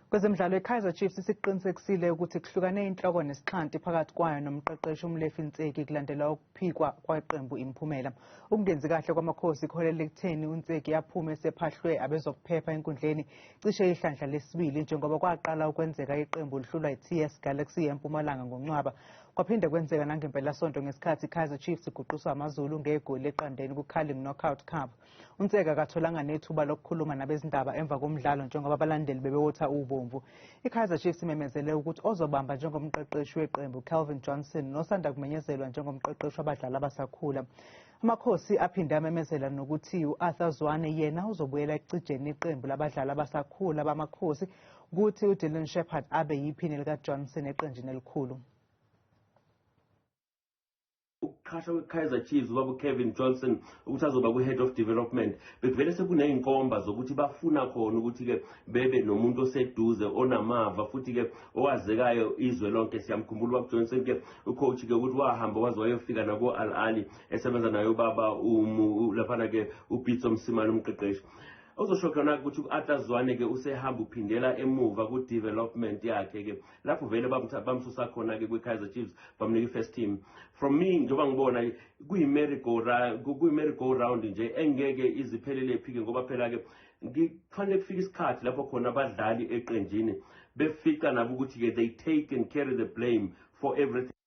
Kwezemidlalo, i-Kaizer Chiefs isiqinisekisile ukuthi kuhlukane inhloko nesixhanti phakathi kwayo nomqeqeshi uMolefi Ntseki kulandela ukuphikwa kweqembu imiphumela. Ukungenzi kahle kwaMakhosi kuholele ekutheni uNtseki aphume sephahlwe abezokuphepha enkundleni cishe ihlandla lesibili njengoba kwaqala ukwenzeka iqembu lihlulwa i-TS Galaxy eMpumalanga ngoNcwaba. Kwaphinde kwenzeka nangempelasonto ngesikhathi i-Kaizer Chiefs iguqiswa AmaZulu ngegoli eqandeni ku-Carling Knockout Cup. UNtseki akatholanga nethuba lokukhuluma nabezindaba emva komdlalo njengoba abalandeli bebewotha ubomvu. I-Kaizer Chiefs imemezele ukuthi ozobamba njengomqeqeshi weqembu Calvin Johnson nosanda kumenyezelwa njengomqeqeshi wabadlali abasakhula. Amakhosi aphinde amemezela nokuthi u-Arthur Zwane yena uzobuyela ekucijeni iqembu labadlali abasakhula baMakhosi, kuthi uDillon Sheppard abe yiphini likaJohnson eqenjini elikhulu. Ukuqhasha kwe-Kaizer Chiefs ubaba uKevin Johnson ukuthi azoba kwi-head of development, bekuvele sekuney'nkomba zokuthi bafuna khona ukuthi-ke bebe nomuntu oseduze, onamava, futhi-ke owazekayo izwe lonke. Siyamkhumbula ubaba Johnson-ke, ucoach-ke, ukuthi wahamba waze wayofika nako-Al Ahly esebenza naye ubaba laphana-ke uPitso Mosimane, umqeqeshi. Uzosho khona ukuthi u-Arthur Zwane-ke usehamba uphindela emuva ku-development yakhe-ke, lapho vele bamsusa khona-ke kwi-Kaizer Chiefs, bamnika i-first team. From me, njengoba ngibona, kuyi-merry go round nje engeke iziphelele phi-ke, ngoba phela-ke kufanele kufike isikhathi lapho khona abadlali eqenjini befica nabo ukuthi-ke they take and carry the blame for everything.